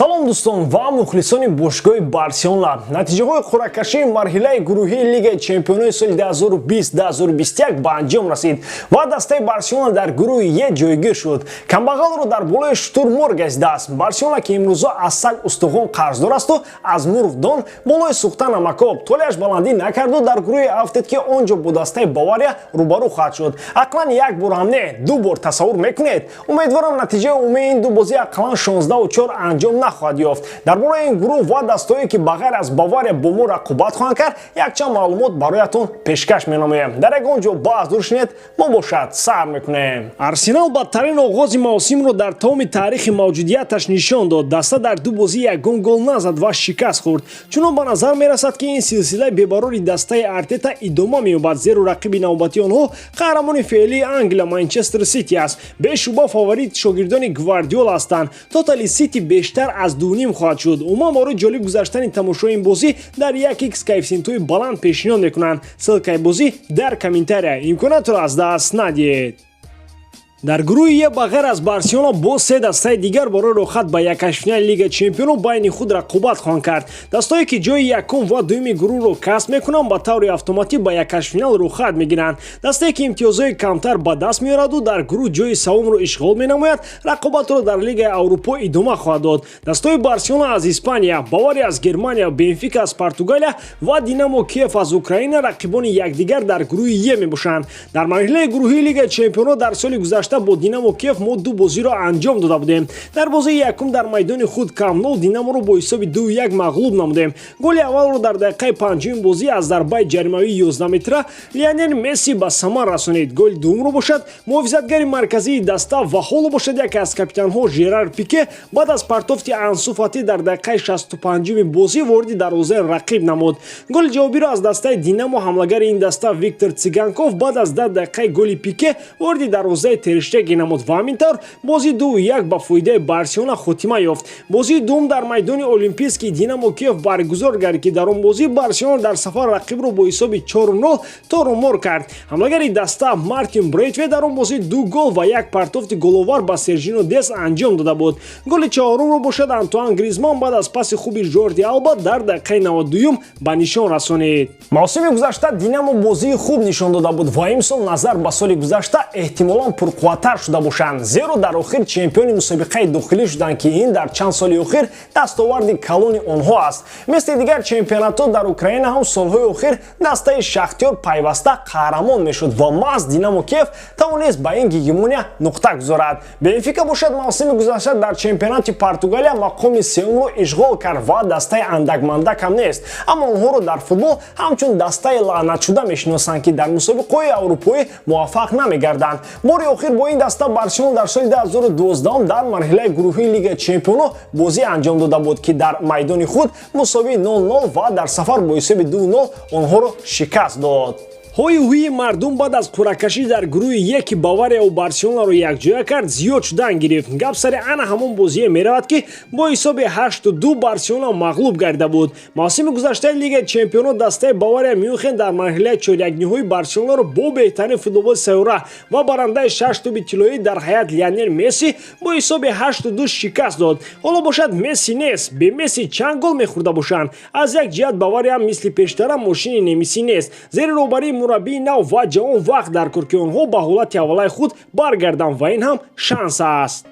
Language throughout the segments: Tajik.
Салом, дӯстон ва мухлисони бошгоҳи Барселона. Натиҷаҳои қуръакашии марҳилаи гурӯҳии Лигаи чемпионои соли 2020-2021 ба анҷом расид ва дастаи Барселона дар гурӯҳи Е ҷойгир шуд. Камбағалро дар болои шутур мор газидааст. Барселона, ки имрӯзо аз саг устухон қарздор асту аз мурғ дон, болои сӯхта намакоб, толеаш баландӣ накарду дар гурӯҳи афтед, ки он ҷо бо дастаи Бавария рӯбарӯ хоҳад шуд. Ақлан як бор ҳам не, ду бор, тасаввур мекунед? Умедворам, натиҷаи умумии ин ду бозӣ ақаллан 16-4 анҷом нахоҳад ёфт. Дар бораи ин гурӯҳ ва дастаҳое, ки ба ғайр аз Бавария бо мо рақобат хоҳанд кард, якчанд маълумот бароятон пешкаш менамоем. Дар ягон ҷо баҳс дур шинед, мо бошад сар мекунем. Арсенал бадтарин оғози мавсимро дар тамоми таърихи мавҷудияташ нишон дод. Даста дар ду бозӣ ягон гол назад ва шикаст хӯрд. Чунон ба назар мерасад, ки ин силсилаи бебарори дастаи Артета идома меёбад, зеро рақиби навбатии онҳо қаҳрамони феълии Англия Манчестер Сити аст. Бешуба, фаворит шогирдони Гвардиола ҳастанд. Тотали Сити бештар аз 2,5 хоҳад шуд. Умуман, барои ҷолиб гузаштани тамошои ин бозӣ дар як икс коэффисиентҳои баланд пешниҳод мекунанд. Ссылкаи бозӣ дар комментария, имкониятро аз даст надиҳед. Дар гурӯҳи Е ба ғайр аз Барселона боз се дастаи дигар барои роҳхат ба якҳаштфинали Лигаи чемпионо байни худ рақобат хоҳанд кард. Дастое, ки ҷои якум ва дуюми гурӯҳро касб мекунанд, ба таври автоматӣ ба якҳаштфинал роҳхат мегиранд. Дастае, ки имтиёзҳои камтар ба даст меораду дар гурӯҳ ҷои севумро ишғол менамояд, рақобатро дар Лигаи Аврупо идома хоҳад дод. Дастаҳои Барселона аз Испания, Бавария аз Германия, Бенфика аз Португалия ва Динамо Киев аз Украина рақибони якдигар дар гурӯҳи Е мебошанд. Дар марҳилаи гурӯҳии Лигаи чемпионо дар соли гузашта бо Динамо Киев мо ду бозиро анҷом дода будем. Дар бозии якум дар майдони худ Камп Ноу Динаморо бо ҳисоби 2-1 мағлуб намудем. Голи аввалро дар дақиқаи панҷуми бозӣ аз зарбаи ҷаримавии 11 метра Лионел Месси ба самар расонид. Голи дуввумро бошад муҳофизатгари марказии даста ва ҳоло бошад яке аз капитанҳо Жерар Пике баъд аз партофти Ансу Фати дар дақиқаи 65-уми бозӣ вориди дарвозаи рақиб намуд. Голи ҷавобиро аз дастаи Динамо ҳамлагари ин даста Виктор Циганков баъд аз 10 дақиқаи голи Пике вориди дарвозаи Тер Штеген намуд ва ҳамин тавр бозии 2-1 ба фоидаи Барселона хотима ёфт. Бозии дуввум дар майдони Олимпийский Динамо Киев баргузор гардид, ки дар он бозӣ Барселона дар сафар рақибро бо ҳисоби 4-0 торумор кард. Ҳамлагари даста Мартин Брейтвейт дар он бозӣ ду гол ва як партофти головар ба Сержино Дес анҷом дода буд. Голи чаҳорумро бошад Антуан Гризман баъд аз паси хуби Жорди Алба дар дақиқаи 92-юм ба нишон расонид. Мавсими гузашта Динамо бозии хуб нишон дода буд ва имсол назар ба соли гузашта эҳтимолан пурқувваттар шуда бошанд, зеро дар охир чемпиони мусобиқаи дохилӣ шуданд, ки ин дар чанд соли охир дастоварди калони онҳо аст. Мисли дигар чемпионатҳо, дар Украина ҳам солҳои охир дастаи Шахтёр пайваста қаҳрамон мешуд ва маҳз Динамо Киев тавонист ба ин гегемония нуқта гузорад. Бенфика бошад мавсими гузашта дар чемпионати Португалия мақоми сеюмро ишғол кард ва дастаи андакмандак ҳам нест, аммо онҳоро дар футбол ҳамчун дастаи лаънатшуда мешиносанд, ки дар мусобиқаҳои аврупоӣ муваффақ намегарданд. Бори охир бо ин даста Барселона дар соли 2012 дар марҳилаи гурӯҳии Лигаи чемпионо бозӣ анҷом дода буд, ки дар майдони худ мусовии 0-0 ва дар сафар бо ҳисоби 2-0 онҳоро шикаст дод. Ҳою ҳуи мардум баъд аз қуръакашӣ дар гурӯҳи Е, ки Баварияву Барселонаро якҷоя кард, зиёд шудан гирифт. Гап сари ана ҳамон бозие меравад, ки бо ҳисоби 8-2 Барселона мағлуб гардида буд. Мавсими гузаштаи Лигаи чемпионот дастаи Бавария Мюнхен дар марҳилаи чорякниҳои Барселонаро бо беҳтарин футболбози сайёра ва барандаи шаш тӯби тиллоӣ дар ҳаят Лионел Месси бо ҳисоби 8-2 шикаст дод. Ҳоло бошад Месси нест. Бе Месси чанд гол мехӯрда бошанд? Аз як ҷиҳат, Бавария мисли пештара мошини немисӣ нест. Зери роҳбарии мураббии нав ва ҷавон вақт дар кор, ки онҳо ба ҳолати аввалаи худ баргарданд, ва ин ҳам шанс аст.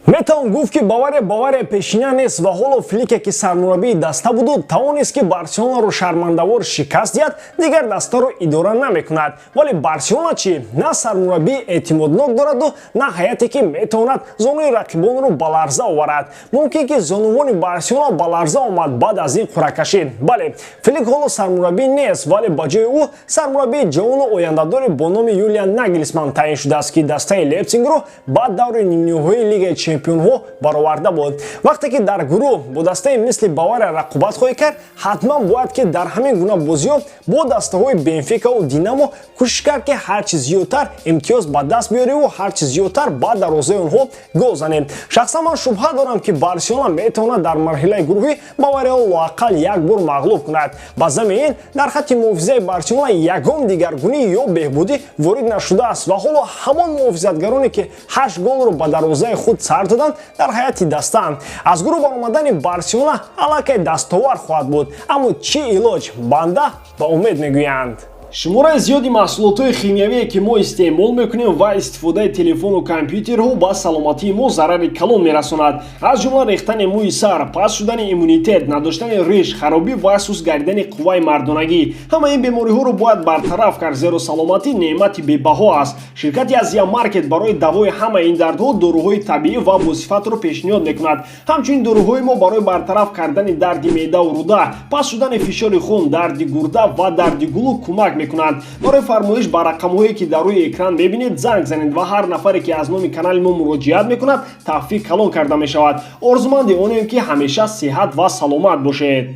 Метавон гуфт, ки Бавария Бавария пешина нест ва ҳоло Флике, ки сармураббии даста буду тавонист, ки Барселонаро шармандавор шикаст диҳад, дигар дастаро идора намекунад. Вале Барселона чӣ? На сармураббии эътимоднок дораду, на ҳайате, ки метавонад зонуи рақибонро ба ларза оварад. Мумкин, ки зонувони Барселона ба ларза омад баъд аз ин қуръакашӣ. Бале, Флик ҳоло сармураббӣ нест, вале ба ҷои ӯ сармураббии ҷавону ояндадоре бо номи Юлиан Нагелсман таъин шудааст, ки дастаи Лейпсингро ба даври нимниҳоии Лигаи чемпионҳо бароварда буд. Вақте ки дар гурӯҳ бо дастаи мисли Бавария рақобат хоҳӣ кард, ҳатман бояд, ки дар ҳамин гуна бозиҳо бо дастаҳои Бенфикаву Динамо кӯшиш кард, ки ҳарчи зиёдтар имтиёз ба даст биёреву ҳарчи зиёдтар ба дарвозаи онҳо гол занем. Шахсан ман шубҳа дорам, ки Барселона метавонад дар марҳилаи гурӯҳӣ Баварияро лоақал як бор мағлуб кунад. Ба зами ин, дар хатти муҳофизаи Барселона ягон дигаргунӣ ё беҳбудӣ ворид нашудааст ва ҳоло ҳамон муҳофизатгароне, ки ҳашт голро ба дарвозаи худ сар. сар доданд, дар ҳайати дастаанд. Аз гурӯҳ баромадани Барселона аллакай дастовар хоҳад буд, аммо чӣ илоҷ, банда ба умед мегӯянд. Шумораи зиёди маҳсулотҳои химиявие, ки мо истеъмол мекунем, ва истифодаи телефону компютерҳо ба саломатии мо зарари калон мерасонад. Аз ҷумла рехтани мӯи сар, паст шудани иммунитет, надоштани риш, харобӣ ва суст гардидани қувваи мардонагӣ. Ҳамаи ин бемориҳоро бояд бартараф кард, зеро саломатӣ неъмати бебаҳо аст. Ширкати Азия Маркет барои давои ҳамаи ин дардҳо доруҳои табиӣ ва босифатро пешниҳод мекунад. Ҳамчунин доруҳои мо барои бартараф кардани дарди меъдаву рӯда, паст шудани фишори хун, дарди гурда ва дарди гулӯ кӯмак мекунанд. Барои фармоиш ба рақамҳое, ки дар рӯи экран мебинед, занг занед ва ҳар нафаре, ки аз номи канали мо муроҷиат мекунад, тахфиф калон карда мешавад. Орзуманди онем, ки ҳамеша сиҳат ва саломат бошед.